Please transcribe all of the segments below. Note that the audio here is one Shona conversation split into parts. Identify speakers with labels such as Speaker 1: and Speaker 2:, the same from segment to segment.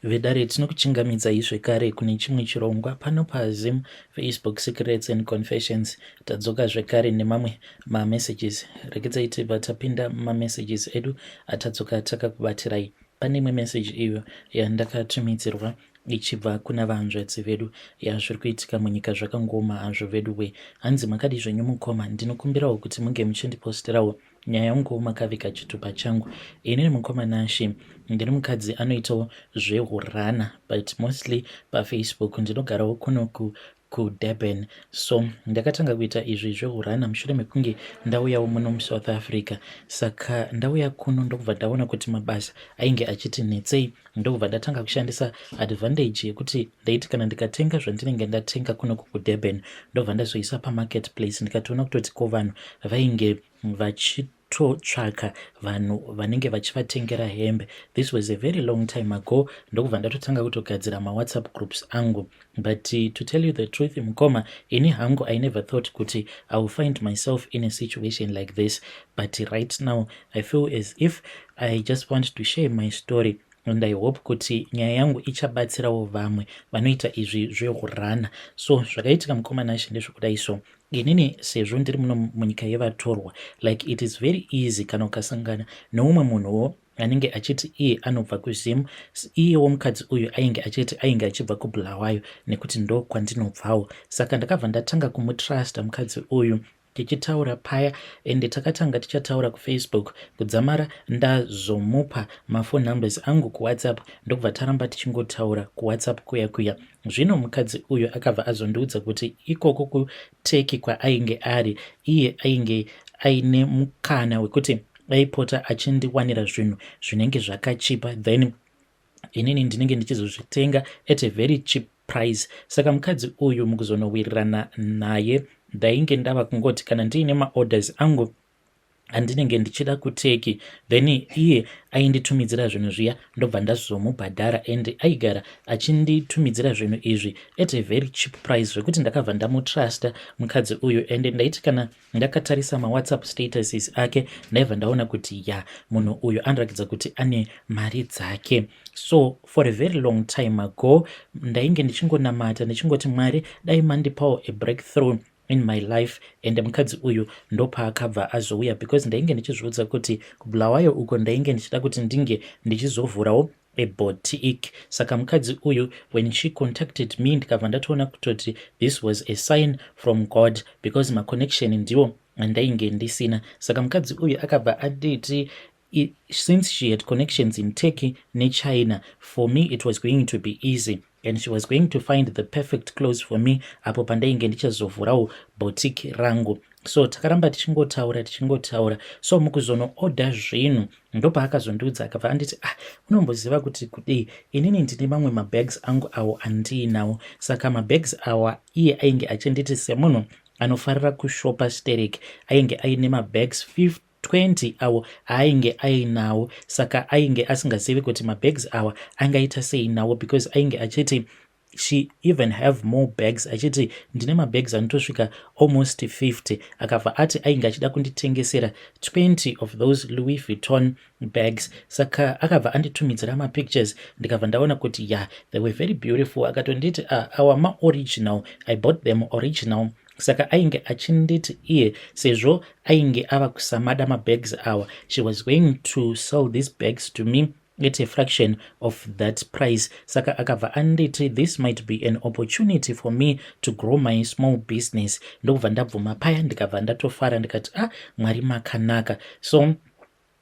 Speaker 1: Vedare, tinokuchingamidzai zvekare kune chimwe chirongwa pano paZim Facebook Secrets and Confessions. Tadzoka zvekare nemamwe mamessages. Regedzai tibva tapinda mumamessages edu atadzoka takakubatirai. Pane imwe message iyo yandakatumidzirwa ichibva kuna vahanzvadzi vedu. Yazviri kuitika munyika zvakangoma hazvo vedu we. Hanzi, "Makadi zvenyu mukoma? Ndinokumbirawo kuti munge muchindiposterawo nyaya yangu makaviga chitupa changu. Inini mukoma Nashe, ndiri mukadzi anoitawo zvehurana, but mostly paFacebook. Ndinogarawo kunoku kuDurban. So ndakatanga kuita izvi zvehurana mushure mekunge ndauyawo muno muSouth Africa. Saka ndauya kuno, ndokubva ndaona kuti mabasa ainge achiti netsei, ndokubva ndatanga kushandisa advantage yekuti ndaiti kana ndikatenga zvandinenge ndatenga kunoku kuDurban, ndobva ndazoisa pamarket place. Ndikatoona kutoti ko vanhu vainge vachitotsvaka vanhu vanenge vachivatengera hembe. This was a very long time ago. Ndokubva ndatotanga kutogadzira maWhatsApp groups angu. But to tell you the truth, mukoma, ini hangu I never thought kuti I will find myself in a situation like this. But right now I feel as if I just want to share my story and I hope kuti nyaya yangu ichabatsirawo vamwe vanoita izvi zvehurana. So zvakaitika, mukoma Nashe, ndezvekudai. So inini, sezvo ndiri muno munyika yevatorwa, like, it is very easy kana ukasangana neumwe munhuwo anenge achiti iye anobva kuZim. Iyewo mukadzi uyu ainge achiti ainge achibva kuBulawayo, nekuti ndo kwandinobvawo. Saka ndakabva ndatanga kumutrusta mukadzi uyu tichitaura paya, ende takatanga tichataura kuFacebook kudzamara ndazomupa mafone numbers angu kuWhatsApp, ndokubva taramba tichingotaura kuWhatsApp kuya kuya. Zvino mukadzi uyu akabva azondiudza kuti ikoko kuTurkey kwaainge ari, iye ainge aine mukana wekuti aipota achindiwanira zvinhu zvinenge zvakachipa, then inini ndinenge ndichizozvitenga at a very cheap price. Saka mukadzi uyu, mukuzonowirirana naye, ndainge ndava kungoti kana ndiine maorders angu andinenge ndichida kuTurkey, then iye ainditumidzira zvinhu zviya, ndobva ndazomubhadhara. And aigara achinditumidzira zvinhu izvi at a very cheap price, zvekuti ndakabva ndamutrusta mukadzi uyu. And ndaiti kana ndakatarisa maWhatsApp statuses ake, ndaibva ndaona kuti ya, munhu uyu anoratidza kuti ane mari dzake. So for a very long time ago ndainge ndichingonamata ndichingoti, "Mwari, dai mandipawo a breakthrough in my life." And mukadzi uyu ndopaakabva azouya, because ndainge ndichizviudza kuti kuBulawayo uko ndainge ndichida kuti ndinge ndichizovhurawo eboutique. Saka mukadzi uyu, when she contacted me, ndikabva ndatoona kutoti this was a sign from God, because maconnection ndiwo andainge ndisina. Saka mukadzi uyu akabva anditi since she had connections in Turkey neChina, for me it was going to be easy and she was going to find the perfect clothes for me apo pandainge ndichazovhurawo boutique rangu. So takaramba tichingotaura, tichingotaura. So mukuzonoorder zvinhu, ndopaakazondiudza, akabva anditi, "Ah, unomboziva kuti kudii? Inini ndine mamwe mabags angu awo andiinawo." Saka mabags awa, iye ainge achinditi semunhu anofarira kushopa sterek, ainge aine mabags 20 awo aainge ainawo. Saka ainge asingazivi kuti mabags awa angaita sei nawo, because ainge achiti she even have more bags, achiti, "Ndine mabags anotosvika almost 50." Akabva ati ainge achida kunditengesera 20 of those Louis Vuitton bags. Saka akabva anditumidzira mapictures, ndikabva ndaona kuti ya, they were very beautiful. Akatonditi, "Ah, awa maoriginal, I bought them original." Saka ainge achinditi iye sezvo ainge ava kusamada mabags awa, she was going to sell these bags to me at a fraction of that price. Saka akabva anditi this might be an opportunity for me to grow my small business. Ndokubva ndabvuma paya, ndikabva ndatofara, ndikati, "Ah, Mwari makanaka." So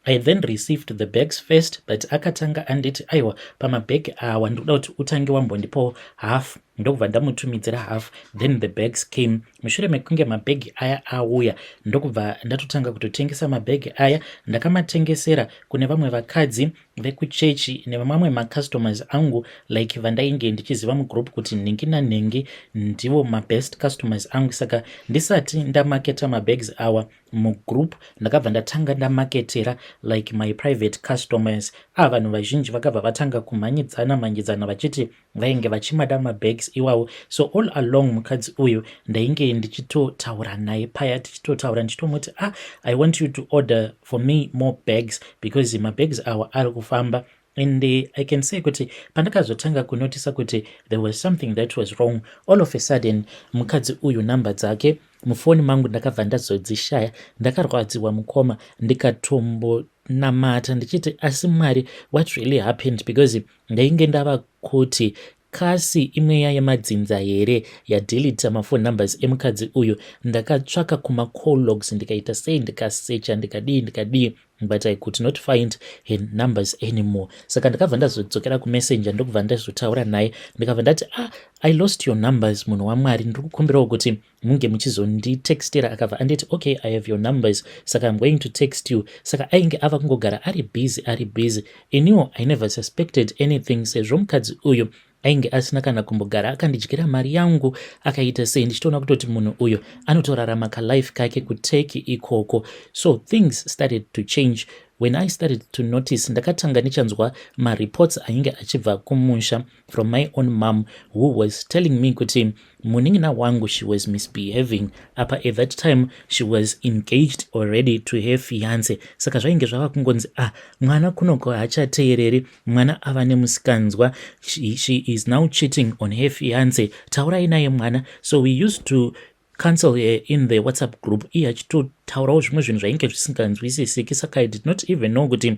Speaker 1: I then received the bags first, but akatanga anditi, "Aiwa, pamabhegi awa ndikuda kuti utange wambondipawo half." Ndokubva ndamutumidzira half, then the bags came. Mushure mekunge mabhegi aya auya, ndokubva ndatotanga kutotengesa mabhegi aya. Ndakamatengesera kune vamwe vakadzi vekuchechi nevamwe macustomers angu, like vandainge ndichiziva mugroup kuti nhingi nanhingi ndivo mabest customers angu. Saka ndisati ndamaketa mabags awa mugroup, ndakabva ndatanga ndamaketera like my private customers. A, vanhu vazhinji vakabva vatanga kumhanyidzana mhanyidzana vachiti vainge vachimada mabags iwawo. So all along mukadzi uyu ndainge ndichitotaura naye paya, tichitotaura, ndichitomuti, "Ah, I want you to order for me more bags because mabags awa ari kufamba." And I can say kuti pandakazotanga kunotisa kuti there was something that was wrong, all of a sudden mukadzi uyu namba dzake mufoni mangu ndakabva ndazodzishaya. Ndakarwadziwa, mukoma, ndikatombonamata ndichiti, "Asi Mwari, what really happened?" Because ndainge ndava kuti kasi imweya yemadzinza here yadelita mafone numbers emukadzi uyu. Ndakatsvaka kumacall logs, ndikaita sei, ndikasecha, ndikadii, ndikadii, but I could not find her numbers anymore. Saka ndakabva ndazodzokera kuMessenger, ndokubva ndazotaura naye, ndikabva ndati, "Ah, I lost your numbers, munhu waMwari, ndiri kukumbirawo kuti munge muchizonditextera." Akabva anditi, "Okay, I have your numbers, saka I'm going to text you." Saka ainge ava kungogara ari busy, ari busy. Iniwo I never suspected anything, sezvo mukadzi uyu ainge asina kana kumbogara akandidyira mari yangu, akaita sei, ndichitoona kutoti munhu uyu anotorarama kalife kake kuTurkey ikoko. So things started to change when I started to notice, ndakatanga ndichanzwa mareports ainge achibva kumusha from my own mom, who was telling me kuti munin'ina wangu, she was misbehaving. Apa at that time she was engaged already to her fiance. Saka zvainge zvava kungonzi, "Ah, mwana kunoko haachateereri, mwana ava nemusikanzwa, she is now cheating on her fiance, taurai naye mwana." So we used to counsel her in the WhatsApp group, iye achitotaurawo zvimwe zvinhu zvainge zvisinganzwisisiki. Saka I did not even know kuti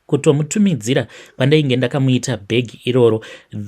Speaker 1: kutomutumidzira kwandainge ndakamuita bhegi iroro,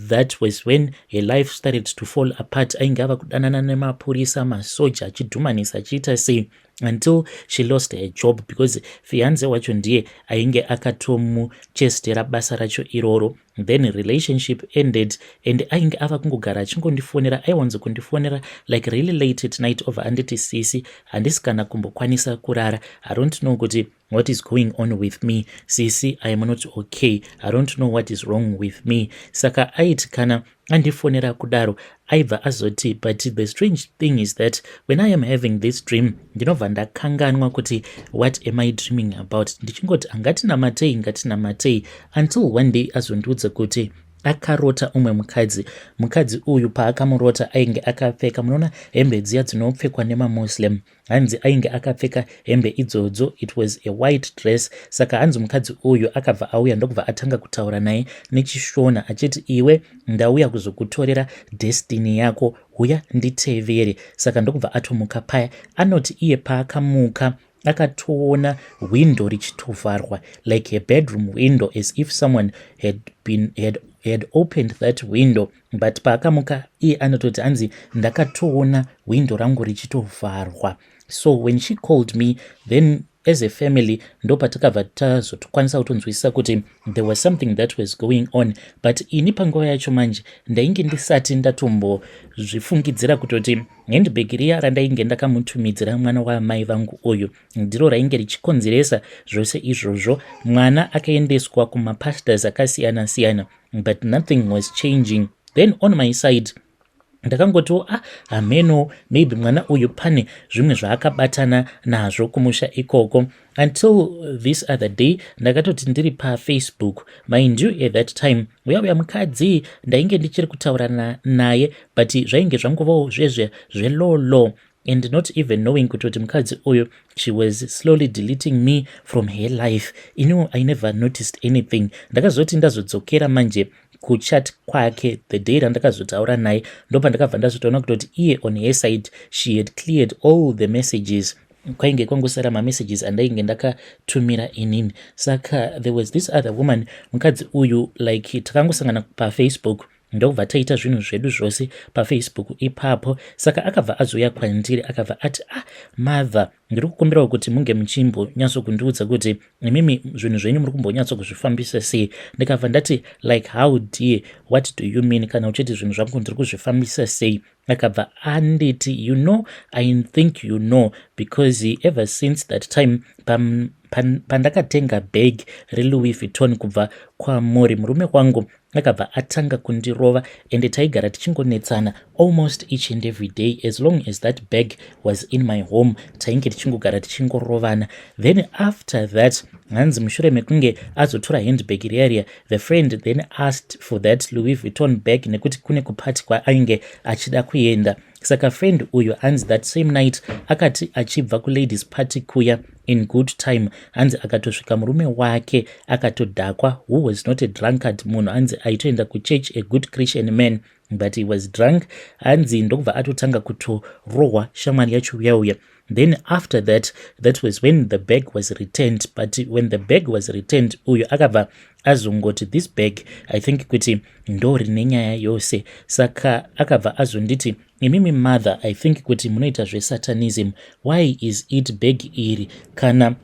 Speaker 1: that was when her life started to fall apart. Ainge ava kudanana nemapurisa, masoja, achidhumanisa, achiita sei, until she lost her job, because fiance wacho ndiye ainge akatomuchestera basa racho iroro. Then relationship ended and ainge ava kungogara achingondifonera. Aiwanzo kundifonera like really late at night, over anditi, "Sisi, handisi kana kumbokwanisa kurara. I don't know kuti what is going on with me. Sisi, I am not okay. I don't know what is wrong with me." Saka aiti kana andifonera kudaro, aibva azoti, "But the strange thing is that when I am having this dream, ndinobva ndakanganwa kuti what am I dreaming about." Ndichingoti, "Angatinamatei, ngatinamatei," until one day azondiudza kuti akarota umwe mukadzi. Mukadzi uyu paakamurota, ainge akapfeka, munoona hembe dziya dzinopfekwa nemaMuslim, hanzi ainge akapfeka hembe idzodzo. It was a white dress. Saka hanzi mukadzi uyu akabva auya, ndokubva atanga kutaura naye nechiShona achiti, "Iwe, ndauya kuzokutorera destiny yako, huya nditevere." Saka ndokubva atomuka paya. Anoti iye paakamuka, akatoona window richitovharwa, like a bedroom window, as if someone had opened that window. But paakamuka iye anototi, hanzi, "Ndakatoona window rangu richitovharwa." So when she called me, then as a family ndopatakabva tazotokwanisa kutonzwisisa kuti there was something that was going on. But ini panguva yacho manje ndainge ndisati ndatombozvifungidzira kutoti handbag riya randainge ndakamutumidzira mwana waamai vangu uyu ndiro rainge richikonzeresa zvose izvozvo. Mwana akaendeswa kumapastors akasiyana siyana, but nothing was changing. Then on my side ndakangotiwo, "Ah, hameno, maybe mwana uyu pane zvimwe zvaakabatana nazvo kumusha ikoko," until this other day ndakatoti ndiri paFacebook. Mind you, at that time uya uya mukadzi ndainge ndichiri kutaura naye, but zvainge zvangovawo zvezve zvelolo, and not even knowing kuti mukadzi uyu, she was slowly deleting me from her life. I never noticed anything. Ndakazoti ndazodzokera manje kuchat kwake the day randakazotaura naye, ndopandakabva ndazotoona kutoti iye on her side she had cleared all the messages. Kwainge kwangosara mamessages andainge ndakatumira inini. Saka there was this other woman. Mukadzi uyu, like, takangosangana paFacebook, ndokubva taita zvinhu zvedu zvose paFacebook ipapo. Saka akabva azouya kwandiri, akabva ati, "Ah, mother, ndiri kukumbirawo kuti munge muchimbonyatsokundiudza kuti imimi zvinhu zvenyu muri kumbonyatsokuzvifambisa sei." Ndikabva ndati, "Like how, dear? What do you mean kana uchiti zvinhu zvangu ndiri kuzvifambisa sei?" Akabva anditi, "You know, I think you know, because ever since that time pandakatenga bag reLouis Vuitton kubva kwamuri, murume wangu akabva atanga kundirova, ende taigara tichingonetsana almost each and every day. As long as that bag was in my home, tainge tichingogara tichingorovana. Then after that," hanzi, "mushure mekunge azotora handbag riya riya, the friend then asked for that Louis Vuitton bag nekuti kune kupati kwaainge achida kuenda. Saka friend uyu, hanzi that same night akati achibva kuladies party kuya in good time, hanzi akatosvika murume wake akatodhakwa, who was not a drunkard, munhu hanzi aitoenda kuchurch, a good Christian man, but he was drunk. Hanzi ndokubva atotanga kutorohwa shamwari yacho uya uya. Then after that, that was when the bag was returned. But when the bag was returned, uyu akabva azongoti, "This bag, I think kuti ndo rine nyaya yose." Saka akabva azonditi, "Imimi mother, I think kuti munoita zvesatanism. Why is it bag iri kana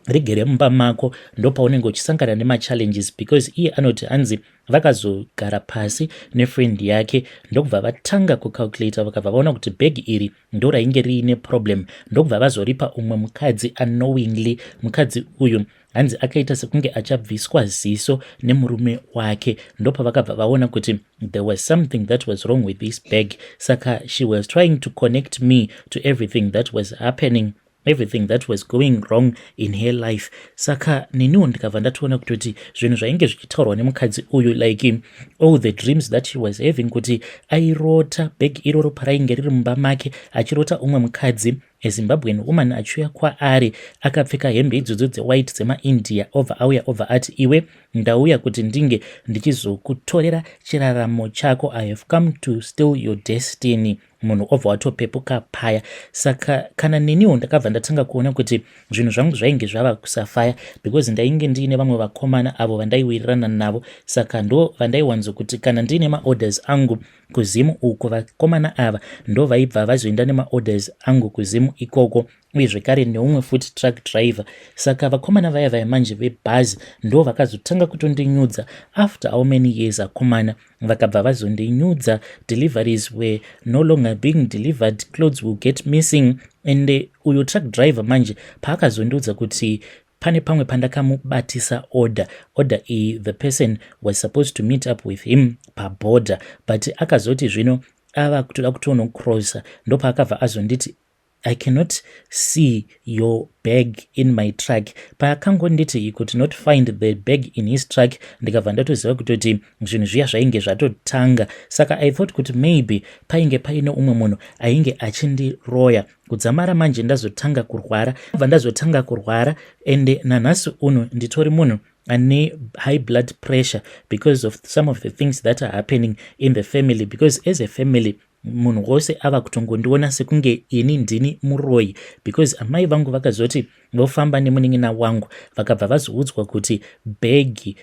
Speaker 1: rigere mumba mako ndopaunenge uchisangana nemachallenges?" Because iye anoti hanzi vakazogara pasi nefriend yake, ndokubva vatanga kucalculata, vakabva vaona kuti bhegi iri ndo rainge riine problem, ndokubva vazoripa umwe mukadzi unknowingly. Mukadzi uyu hanzi akaita sekunge achabviswa ziso nemurume wake. Ndopavakabva vaona kuti there was something that was wrong with this bag. Saka she was trying to connect me to everything that was happening, everything that was going wrong in her life. Saka neniwo ndikabva ndatoona kutoti zvinhu zvainge zvichitaurwa nemukadzi uyu, like all the dreams that she was having, kuti airota bhegi iroro parainge riri mumba make, achirota umwe mukadzi, aZimbabwean woman, achiuya kwaari akapfeka hembe idzodzo dzewhite dzemaIndia, obva auya, obva ati, "Iwe, ndauya kuti ndinge ndichizokutorera chiraramo chako. I have come to steal your destiny." Munhu obva watopepuka paya. Saka kana neniwo ndakabva ndatanga kuona kuti zvinhu zvangu zvainge zvava kusafaya, because ndainge ndiine vamwe vakomana avo vandaiwirirana navo. Saka ndo vandaiwanzokuti kana ndiine maorders angu kuZimu uko, vakomana ava ndo vaibva vazoenda nemaorders angu kuZimu ikoko, uye zvekare neumwe futi truck driver. Saka vakomana vaya vaya manje vebhazi ndo vakazotanga kutondinyudza after how many years. Akomana vakabva vazondinyudza. Deliveries were no longer being delivered, clothes will get missing. And uyo truck driver manje paakazondiudza kuti pane pamwe pandakamubatisa order, order iyi the person was supposed to meet up with him paborder, but akazoti zvino ava kutoda kutonocrossa, ndopaakabva azonditi, "I cannot see your bag in my truck." Paakangonditi he could not find the bag in his truck, ndikabva ndatoziva kutoti zvinhu zviya zvainge zvatotanga. Saka I thought kuti maybe painge paine umwe munhu ainge achindiroya. Kudzamara manje ndazotanga kurwara, bva ndazotanga kurwara, ende nanhasi uno nditori munhu ane high blood pressure because of some of the things that are happening in the family, because as a family munhu wose ava kutongondiona sekunge ini ndini muroyi, because amai vangu vakazoti vofamba nemunin'ina wangu, vakabva vazoudzwa kuti bhegi,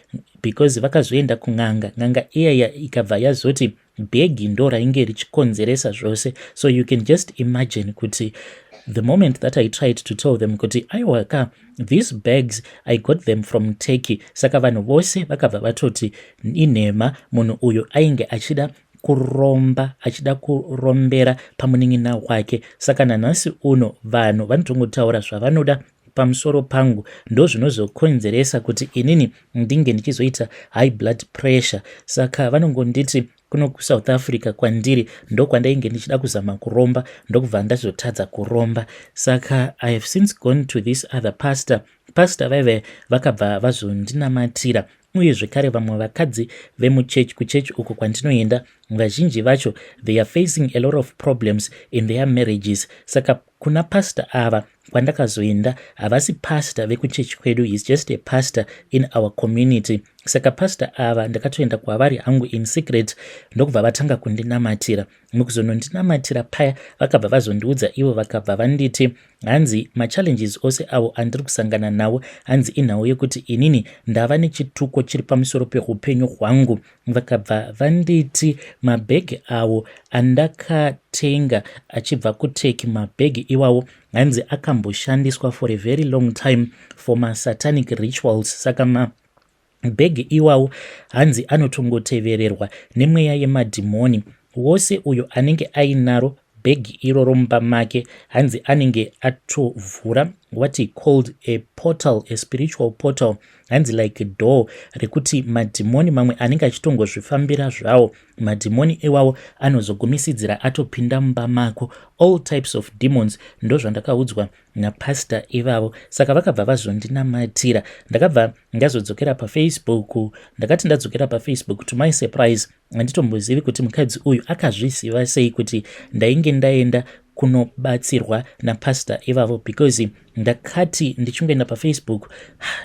Speaker 1: because vakazoenda kun'anga, n'anga iyaya ikabva yazoti bhegi ndo rainge richikonzeresa zvose. So you can just imagine kuti the moment that I tried to tell them kuti aiwaka, these bags, I got them from Turkey, saka vanhu vose vakabva vatoti inhema, munhu uyu ainge achida kuromba, achida kurombera pamunin'ina wake. Saka nanhasi uno vanhu vanotongotaura zvavanoda pamusoro pangu. Ndo zvinozokonzeresa kuti inini ndinge ndichizoita high blood pressure. Saka vanongonditi kuno kuSouth Africa kwandiri ndokwandainge ndichida kuzama kuromba, ndokubva ndazotadza kuromba. Saka I have since gone to this other pastor. Pastor vaive vakabva vazondinamatira, uye zvekare vamwe vakadzi vemuchechi, kuchechi uko kwandinoenda, vazhinji vacho they are facing a lot of problems in their marriages. Saka kuna pastor ava kwandakazoenda, havasi pastor vekuchechi kwedu, is just a pastor in our community. Saka pastor ava ndakatoenda kwavari hangu in secret, ndokubva vatanga kundinamatira. Mukuzonondinamatira paya, vakabva vazondiudza ivo, vakabva vanditi hanzi machallenges ose avo andiri kusangana nawo, hanzi inhau yekuti inini ndava nechituko chiri pamusoro peupenyu hwangu. Vakabva vanditi mabhegi avo andakatenga achibva kuTurkey, mabhegi iwawo hanzi akamboshandiswa for a very long time for masatanic rituals. Saka mabhegi iwawo hanzi anotongotevererwa nemweya yemadhimoni. Wose uyo anenge ainaro bhegi iroro mumba make, hanzi anenge atovhura What he called a portal, a spiritual portal, hanzi like door rekuti madhimoni mamwe anenge achitongozvifambira zvawo. Madhimoni iwawo anozogumisidzira atopinda mumba mako, all types of demons. Ndo zvandakaudzwa napastor ivavo. Saka vakabva vazondinamatira, ndakabva ndazodzokera paFacebook. Ndakati ndadzokera paFacebook, to my surprise, handitombozivi kuti mukadzi uyu akazviziva sei kuti ndainge ndaenda kunobatsirwa napastor ivavo, because ndakati ndichingoenda paFacebook,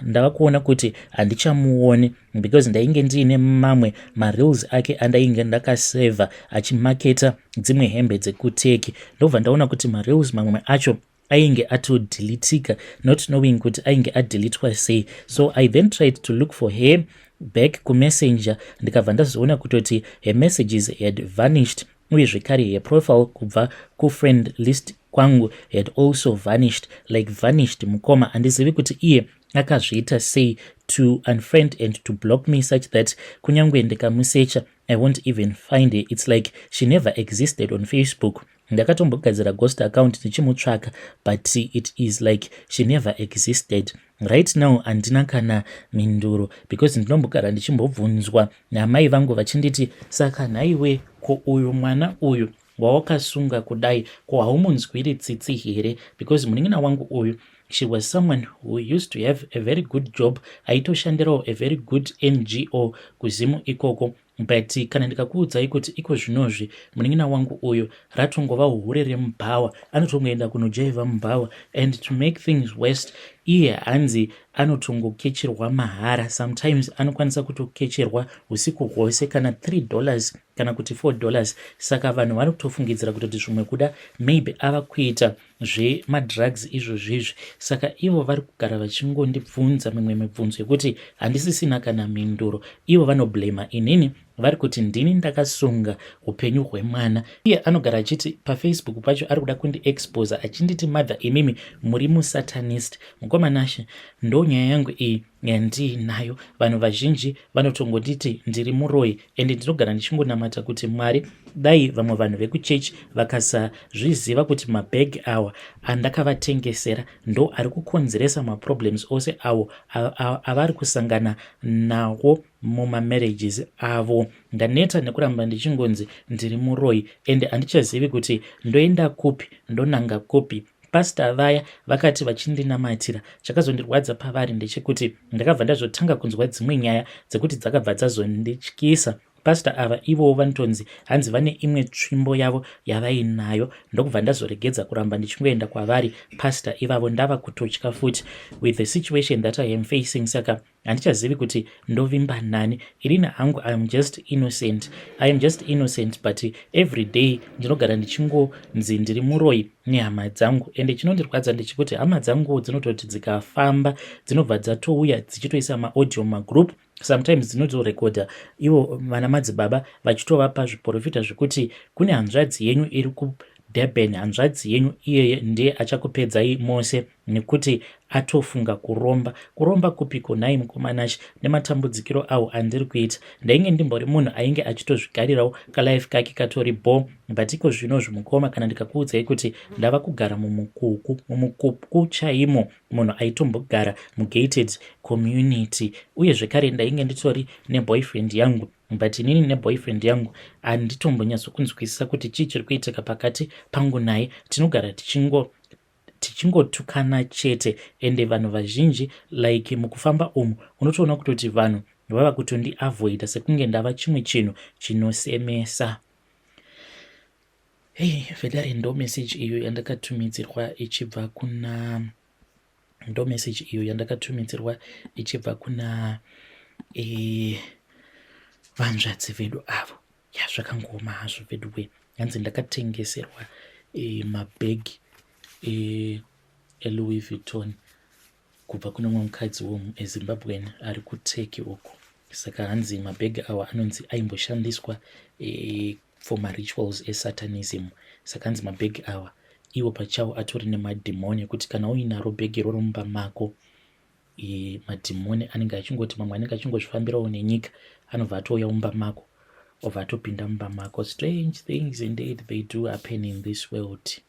Speaker 1: ndava kuona kuti handichamuoni, because ndainge ndiine mamwe mareels ake andainge ndakasevha achimaketa dzimwe hembe dzekuTurkey. Ndobva ndaona kuti mareels mamwe acho ainge atodeletika, not knowing kuti ainge adeletwa sei. So I then tried to look for her back kuMessenger, ndikabva ndazoona kutoti her messages had vanished, uye zvekare her profile kubva kufriend list kwangu had also vanished, like vanished. Mukoma, handizivi kuti iye akazviita sei to unfriend and to block me such that kunyange ndikamusecha, I won't even find her. It's like she never existed on Facebook. Ndakatombogadzira ghost account ndichimutsvaka, but it is like she never existed. Right now handina kana mhinduro, because ndinombogara ndichimbobvunzwa namai vangu vachinditi, "Saka nhaiwe, ko uyu mwana uyu wawakasunga kudai, ko haumunzwiri tsitsi here?" Because munin'ina wangu uyu, she was someone who used to have a very good job, aitoshandirawo a very good NGO kuZimu ikoko. But kana ndikakuudzai kuti iko zvinozvi munin'ina wangu uyu ratongova hure remubhawa, anotongoenda kunojaivha mubhawa, and to make things worst, iye hanzi anotongokecherwa mahara. Sometimes anokwanisa kutokecherwa usiku hwose kana $3 kana kuti $4. Saka vanhu vari kutofungidzira kutoti zvimwe kuda maybe ava kuita zvemadrugs izvozvizvi. Saka ivo vari kugara vachingondibvunza mimwe mibvunzo yekuti handisisina kana mhinduro. Ivo vanoblema inini, vari kuti ndini ndakasunga upenyu hwemwana. Iye anogara achiti paFacebook pacho ari kuda kundiexposa, achinditi, "Mother, imimi muri musatanist." Mukoma Nashe, ndo nyaya yangu iyi yandiinayo. Vanhu vazhinji vanotongonditi ndiri muroyi, ende ndinogara ndichingonamata kuti Mwari, dai vamwe vanhu vekuchechi vakasazviziva kuti mabhegi awa andakavatengesera ndo ari kukonzeresa maproblems ose awo avari kusangana nawo mumamarriages avo. Ndaneta nekuramba ndichingonzi ndiri muroyi, ende handichazivi kuti ndoenda kupi, ndonanga kupi. Pastor vaya vakati vachindinamatira, chakazondirwadza pavari ndechekuti ndakabva ndazotanga kunzwa dzimwe nyaya dzekuti dzakabva dzazondityisa. Pastor ava ivowo vanotonzi hanzi vane imwe tsvimbo yavo yavainayo. Ndokubva ndazoregedza kuramba ndichingoenda kwavari pastor ivavo, ndava kutotya futi with the situation that I am facing. Saka handichazivi kuti ndovimba nani. Irini hangu, I am just innocent, I am just innocent, but every day ndinogara ndichingonzi ndiri muroyi nehama dzangu. Ende chinondirwadza ndechekuti hama dzangu dzinototi dzikafamba, dzinobva dzatouya dzichitoisa maaudio mumagroup. Sometimes dzinotorekodha ivo vana madzibaba vachitovapa zviprofita zvekuti kune hanzvadzi yenyu iri kuDurban, hanzvadzi yenyu iyeye ndiye achakupedzai mose nekuti atofunga kuromba. Kuromba kupiko nhai, mukoma Nashe, nematambudzikiro awo andiri kuita? Ndainge ndimbori munhu ainge achitozvigarirawo, kalife kake katori bo, but iko zvinozvi, mukoma, kana ndikakuudzai kuti ndava kugara mumukuku, mumukuku chaimo, munhu aitombogara mugated community. Uye zvekare ndainge nditori neboyfriend yangu, but inini neboyfriend yangu handitombonyatsokunzwisisa kuti chii chiri kuitika pakati pangu naye. Tinogara tichingotukana chete. Ende vanhu vazhinji, like mukufamba umu, unotoona kutoti vanhu vava kutondiavoida sekunge ndava chimwe chinhu chinosemesa. Hei vedare, ndo message iyo yandakatumidzirwa ichibva kuna, ndo message iyo yandakatumidzirwa ichibva kuna vanzvadzi vedu avo. Ya, zvakangoma hazvo vedu we. Hanzi ndakatengeserwa mabhegi eLouis Vuitton kubva kune mumwe mukadzi weZimbabwean ari kuTurkey uko. Saka hanzi mabhegi awa anonzi aimboshandiswa for marituals esatanism. Saka hanzi mabhegi awa iwo pachawo atori nemadhimoni, ekuti kana uinaro bhegi iroro mumba mako, madhimoni anenge achingoti, mamwe anenge achingozvifambirawo nenyika, anobva atouya mumba mako, obva atopinda mumba mako. Strange things indeed, they do happen in this world.